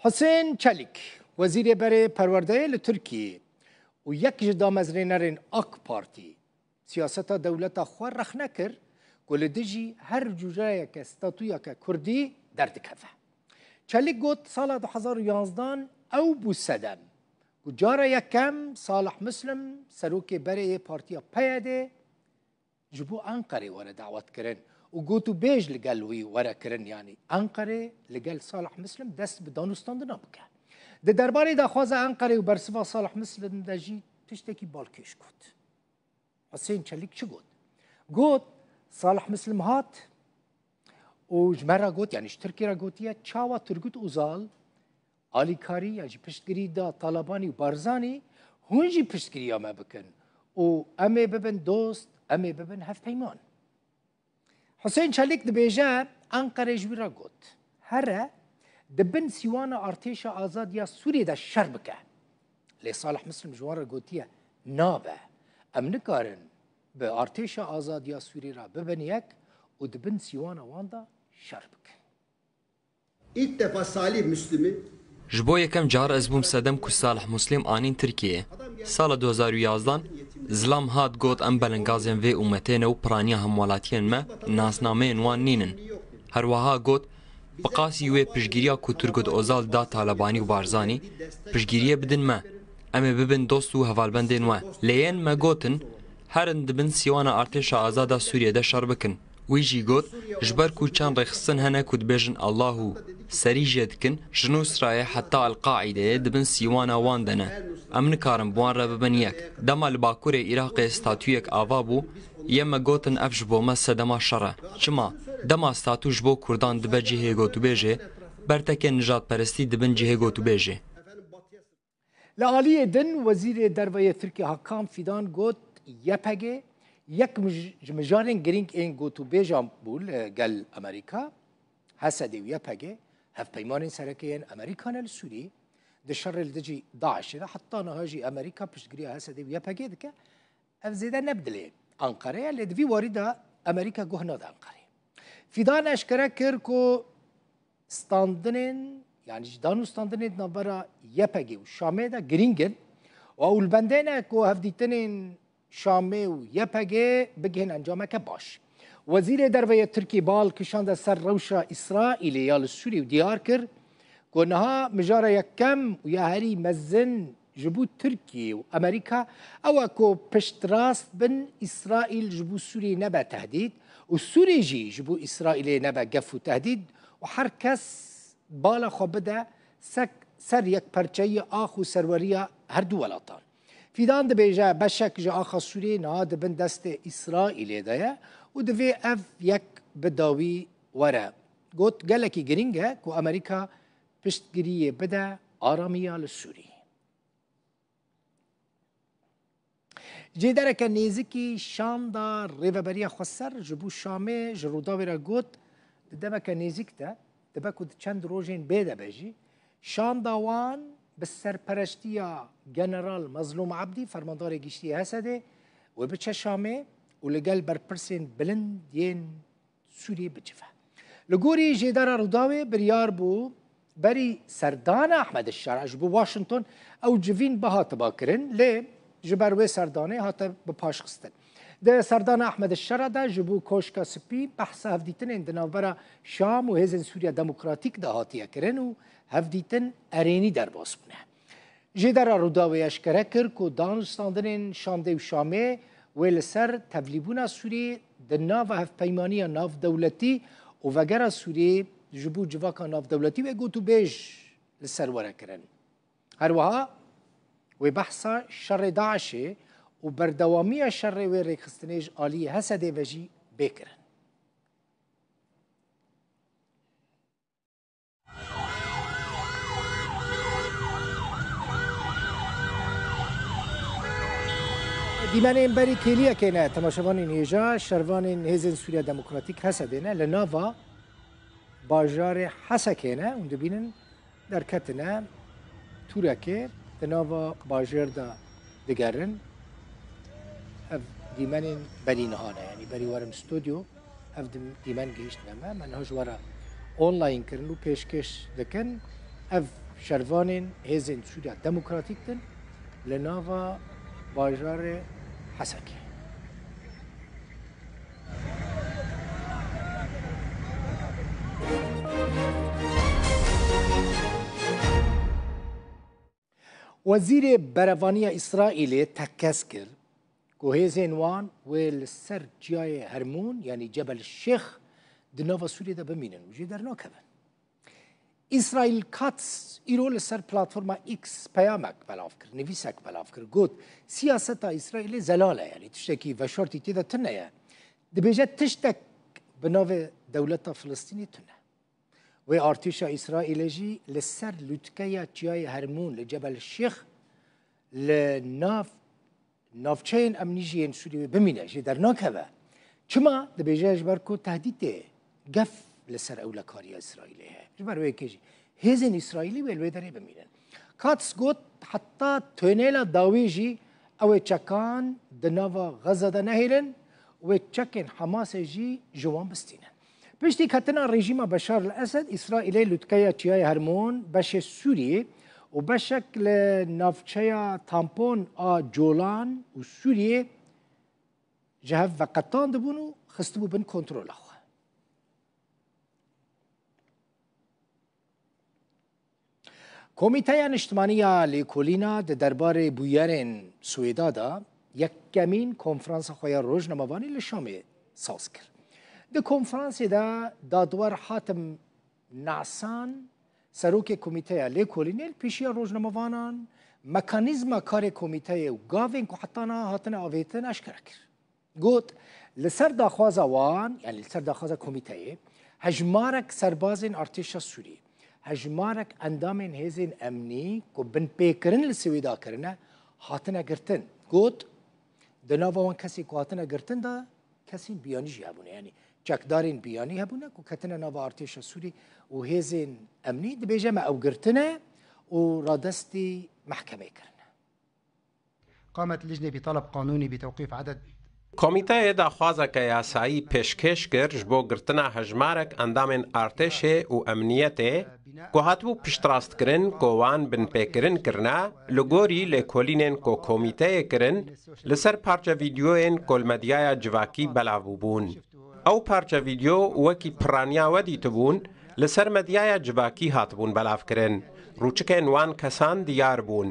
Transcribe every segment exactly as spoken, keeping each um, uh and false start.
Husên Çelîk, wezîrê berê perwerdeyê li Tirkiyê û yek ji damezrênerên AK Partî, siyaseta dewleta xwe rexne kir ku li dijî her cûreyeke statuyeke kurdî derdikeve. Çelîk got, sala du hezar û yanzdan ew bû sedem ku cara yekem Salih Muslim, serokê berê yê partiya P Y D, ji bo Enqerê were dawet kirin û gotûbêj li gel wî were kirin, yanî Enqerê li gel Salih Muslim dest bi danûstandina bike. Di derbarê daxwaza Enqerê û bersiva Salih Muslim de jî tiştekî balkêş got. Husên Çelîk çi got? Got, Salih Muslim hat û ji me re got, yanî ji Tirkiyê re gotiye, çawa Turgut Ozal alîkarî yan jî piştgirî da Talabanî û Barzanî, hûn jî piştgiriya me bikin û em ê bibin dost, em ê bibin hevpeyman. Husên Çelîk dibêje, Enqerê ji wî re got, here di bin sîwana Artêşa Azad ya Sûriyê de şer bike. Lê Salih Muslim ji wan re gotiye, nabe. Em nikarin bi Artêşa Azad ya Sûriyê re bibin yek û di bin sîwana wan de şer bikin. İlk defa Salih Müslim'i Ji bo yekem car ez bûm sedem ku Salih Muslim anîn Tirkiyeyê. Sala du hezar û yazdan zilam hat got, em belengazên vê umetê ne û piraniya hemwelatiyên me nasnameyên wan nînin. Her wiha got, bi qasî wê piştgiriya ku Turgut Ozal da Talebanî û Barzanî, piştgiriyê bidin me. Em ê bibin dost û hevalbendên we. Lê yên me gotin, herin di bin sîwana Artêşa Azad a Sûriyê de şer bikin. Wî jî got, ji ber ku çend rêxistin hene ku dibêjin Allah û serî jê dikin, ji Nusrayê heta El-Qaîdeyê di bin sîwana wan de ne. Em nikarin bi wan re bibin yek. Dema li Bakurê Iraqê statûyek ava bû, yê me gotin ev ji bo me sedema şer e. Çima? Dema statû ji bo Kurdan dibe cihê gotûbêjê, bertekên nijadperestî dibin cihê gotûbêjê. Li aliyê din, Wezîrê Derve yê Tirkiyê Hakan Fidan got, Y P G yek mij- ji mijarên girîng ên gotûbêjan bû li gel Amerîka. H S D û Y P G hevpeymanên sereke yên Amerîka ne li Sûriyê. Di şerê li dijî DAIŞê de heta niha jî Amerîka piştgiriya H S D û Y P G dike. Ev zêde ne bi dilê Enqerê ye, lê di vî warî de Amerîka guh nade Enqerê. Fidan eşkere kir ku standinên, yanî jî danûstandinên di navbera Y P G û Şamê de girîng in û ew li bendê ne ku hevdîtinên Şamê û Y P G bigihên encameke baş. Wezîrê Derve yê Tirkiyê bal kişande ser rewşa Îsraîlê ya li Sûriyê û diyar kir ku niha mijara yekem û ya herî mezin ji bo Tirkiyê û Amerîka ew e ku piştrast bin, Îsraîl ji bo Sûriyê nebe tehdîd û Sûrî jî ji bo Îsraîlê nebe gef û tehdîd û her kes bala xwe bide sek ser yekperçeyiya ax û serweriya her du welatan. Fîdan dibêje, beşek ji axa Sûriyê niha di bin destê Îsraîlê de ye û divê ev yek bi dawî were. Got, gelekî girîng e ku Amerîka piştgiriyê bide aramiya li Sûriyê. Cêdereke nêzikî şanda Rêveberiya Xweser ji bo Şamê ji Rûdawê re got, di demeke nêzîk de dibe ku di çend rojên bê de be jî, şanda wan bi serpereştiya General Mezlûm Ebdî, fermandarê giştî yê H S D'ê, wê biçe Şamê û li gel berpirsên bilind yên Sûriyê bicive. Li gorî jêdara Rûdawê biryar bû berî serdana Ehmed Şera ji bo Washington ew civîn bihatiba kirin, lê ji ber wê serdanê hate bipaşxistin. Di serdana Ehmed Şera de ji bo Koşka Spî behsa hevdîtinên di navbera Şam û Hêzên Sûriya Demokratîk de hatiye kirin û hevdîtin erênî derbas bûne. Jêdera Rûdawê eşkere kir ku danûstandinên şandê û Şamê wê li ser tevlîbûna Sûriyê di nava hevpeymaniya navdewletî û vegera Sûriyê ji bo civaka navdewletî wê gotûbêj li ser were kirin. Her wiha wê behsa şerê DAIŞê û berdewamiya şerê wê rêkxistinê ji aliyê H S D'ê ve jî bê kirin. Dîmenên berî kêliyekê ne, temaşevanên hêja, şervanên Hêzên Sûriya Demokratîk, H S D'ê ne, li nava bajarê Hesekê ne, hûn dibînin derketine tûrekê di nava bajêr de digerin. Ev dîmenên berî niha ne, yanî berî werim stûdyo, ev dim-, dîmen gihîştine me. Me niha ji we re online kirin û pêşkêş dikin. Ev Şervanên Hêzên Sûriya Demokratîk din li nava bajarê Hesekê. Wezîrê Berevaniya Îsraîlê tekez kir ku hêzên wan wê li ser çiyayê Hermûn, yanî Cebel Şêx, di nava Sûriyê de bimînin û jê dernakevin. Îsraîl Katz îro li ser platforma X peyamek belav kir, nivîsek belav kir. Got, siyaseta Îsraîlê zelal e, yanî tiştekî veşartî tê de tune ye. Dibêje tiştek bi navê dewleta Filistînê tune. Wê artêşa Îsraîlê jî li ser lûtkeya çiyayê Hermûn li Cebel Şêx li nav navçeyên emnî jî yên Sûriyê wê bimîne, jê dernakeve. Çima? Dibêje ji ber ku tehdîtê gef li ser ewlekariya Îsraîlê heye. Ji ber wê yekê jî hêzên Îsraîlî wê li wê derê bimînin. Katz got, heta tunela dawî jî ew ê çekan di nava Xezze de nehêlin, wê çekên Hamasê jî ji wan bistînin. Piştî ketina rejîma Beşar el Esed, Îsraîlê lûtkeya çiyayê Hermûn, beşê Sûriyê û beşek li navçeya tampon a Colan û Sûriyê ji hev veqetandibûn û xistibû bin kontrola xwe. Komîteya Niştimanî ya Lêkolîna di derbarê bûyerên Swêda de yekemîn konferansa xwe ya rojnamevanî li Şamê saz kir. Di konferansê de dadwer Hatim Nasan, serokê Komîteya Lêkolînê, li pêşiya rojnamevanan mekanîzma karê komîteyê û gavên ku heta niha hatine avêtin eşkere kir. Got, li ser daxwaza wan, yanî li ser daxwaza komîteyê, hejmarek serbazên artêşa Sûrî, hejmarek endamên hêzên emnî ku binpêkirin li Swêda kirine, hatine girtin. Got, di nava wan kesên ku hatine girtin de kesên biyanî jî hebûne, yanî çekdarên biyanî hebûne ku ketine nava artêşa Sûrî û hêzên emnî, dibêje me ew girtine û radestî mehkemê kirine. قامت اللجنة بطلب قانوني بتوقيف عدد Komîteyê daxwazeke yasayî pêşkêş kir ji bo girtina hejmarek endamên artêşê û emniyetê ku hatibû piştrast kirin ku wan binpêkirin kirine, li gorî lêkolînên ku komîteyê kirin li ser parçe vîdyoyên ku li medyaya civakî belav bûbûn. Ew parçe vîdyo wekî piraniya we dîtibûn, li ser medyaya civakî hatibûn belavkirin. Rûçikên wan kesan diyar bûn.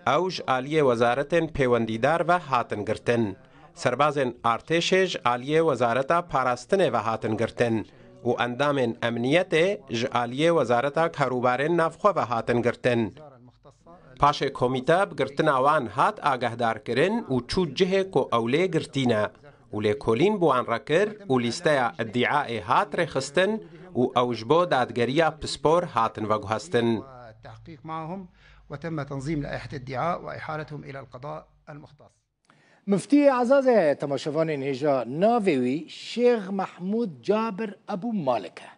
Ew ji aliyê wezaretên pêwendîdar ve hatin girtin. Serbazên artêşê ji aliyê Wezareta Parastinê ve hatin girtin û endamên emniyetê ji aliyê Wezareta Karûbarên Navxwe ve hatin girtin. Paşê komîte bi girtina wan hat agahdarkirin û çû cihê ku ew lê girtî ne û lêkolîn bi wan re kir û lîsteya îdîayê hat rêxistin û ew ji bo dadgeriya pispor hatin veguhestin. التحقيق معهم وتم تنظيم لائحة الادعاء وإحالتهم إلى القضاء المختص. Miftiyê Ezazê temaşevanên hêja navê wî Şêx Mehmûd Cabir Ebû Malik e.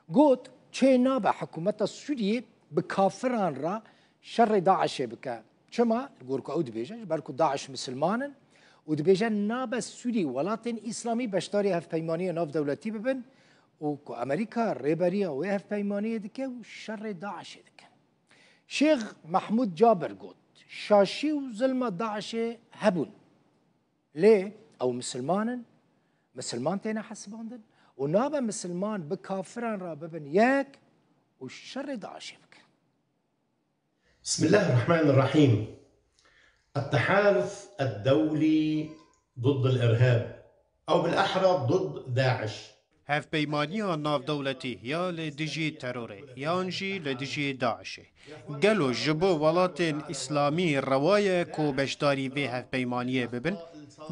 Got, çê nabe hikûmeta Sûriyê bi kafiran re şerê DAIŞê bike. Çima? Li gor ku ew dibêje, ji ber ku DAIŞ misilman in û dibêje nabe Sûrî welatên Îslamî beşdarî hevpeymaniyê navdewletî bibin û ku Amerîka rêberiya wê hevpeymaniyê dike û şerê DAIŞê dike. Şêx Mehmûd Cabir got, şaşî û zilma DAIŞê hebûn. Lê ew misilman in, misilman têne hesibandin û nabe misilman bi kafiran re bibin yek û şerê DAIŞê bikin. بسم الله الرحمن الرحيم. التحالف الدولي ضد الإرهاب، أو بالأحرى ضد داعش. Hevpeymaniya navdewletî ya li dijî terorê yan jî li dijî DAIŞê. Gelo ji bo welatên îslamî rewa ye ku beşdarî vê hevpeymaniyê bibin?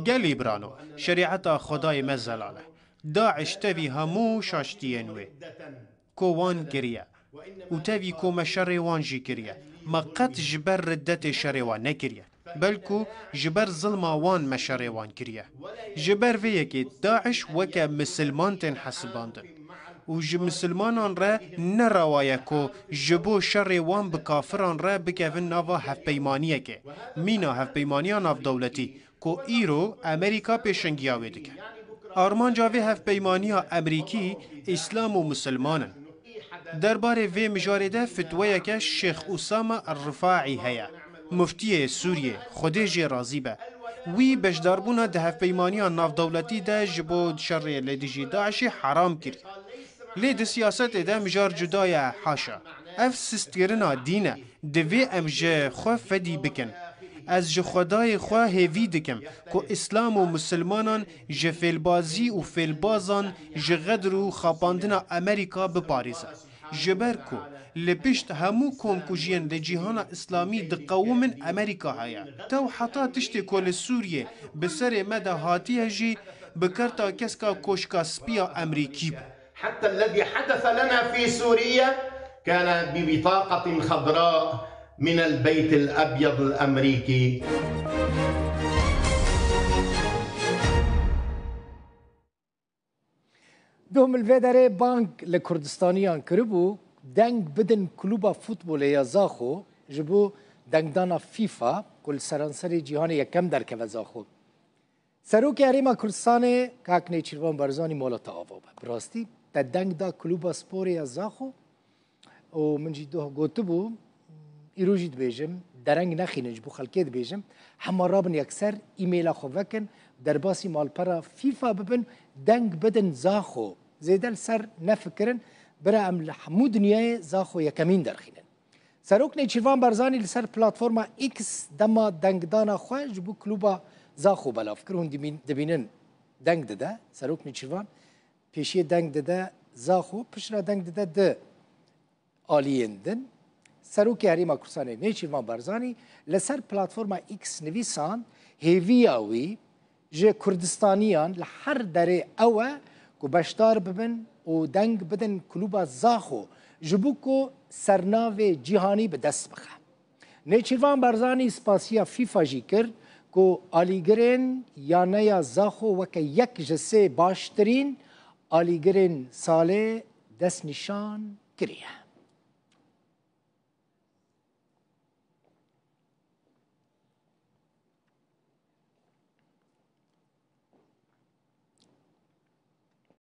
Gelî birano, şerîeta Xwedayê me zelal e. DAIŞ tevî hemû şaştiyên wê ku wan kiriye û tevî ku me şerê wan jî kiriye. Me qet ji ber riddetê şerê wan nekiriye. Belku ji ber zilma wan me şerê wan kiriye. Ji ber vê yekê DAIŞ weke misilman tên hesibandin. Û ji misilmanan re ne rewa ye ku ji bo şerê wan bi kafiran re bikevin nava hevpeymaniyekê, mîna hevpeymaniya navdewletî, ku îro Amerîka pêşengiya wê dike. Armanca vê hevpeymaniya Amerîkî Îslam û misilman in. Derbarê vê mijarê de fitweyeke Şêx Usama Er-Rifaî heye. Muftiyê Sûriyê, Xwedê jê razî be. Wî beşdarbûna di hevpeymaniya navdewletî de ji bo şerê li dijî DAIŞê heram kiriye. Lê di siyasetê de mijar cuda ye, haşa. Ev sistkirina dîn e. Divê em ji xwe fedî bikin. Ez ji Xwedayê xwe hêvî dikim ku Îslam û Misilmanan ji fêlbazî û fêlbazan ji xedir û xapandina Amerîka biparêze. Ji ber ku li pişt hemû komkujiyên li cîhana Îslamî diqewimin Amerîka heye. Tew heta tiştê ku li Sûriyê bi serê me de hatiye jî bi kerta keska Koşka Spî ya Amerîkî bû. حتى الذي حدث لنا في سوريا كان ببطاقة خضراء من البيت الأبيض الأمريكي. Duh min vê derê bang li Kurdistaniyan kiribû, deng bidin Klûba Futbolê ya Zaxo ji bo dengdana FIFA ku li seranserê cîhanê yekem derkeve Zaxo. Serokê Herêma Kurdistanê Kak Nêçîrvan Barzanî mala te ava be. Bi rastî te deng da Klûba Sporê ya Zaxo û min jî doh gotibû, îro jî dibêjim, dereng nexînin ji bo xelkê dibêjim, hema rabin yekser, îmêla xwe vekin, derbasî malpera FIFA bibin, deng bidin Zaxo. Zêde li ser nefikirin, bira em li hemû dinyayê Zaxo yekemîn derxînin. Serok Nêçîrvan Barzanî li ser platforma X dema dengdana xwe ji bo klûba Zaxo belav kir. Hûn dibîn- dibînin deng dide. Serok Nêçîrvan pêşiyê deng dide Zaxo, piştre deng dide di aliyên din. Serokê Herêma Kurdistanê Nêçîrvan Barzanî li ser platforma X nivîsand, hêviya wî ji Kurdistaniyan li her derê ew e ku beşdar bibin û deng bidin klûba Zaxo ji bo ku sernavê cîhanî bi dest bixe. Nêçîrvan Barzanî spasiya FIFA jî kir ku alîgirên yaneya Zaxo weke yek ji sê baştirîn alîgirên salê destnîşan kiriye.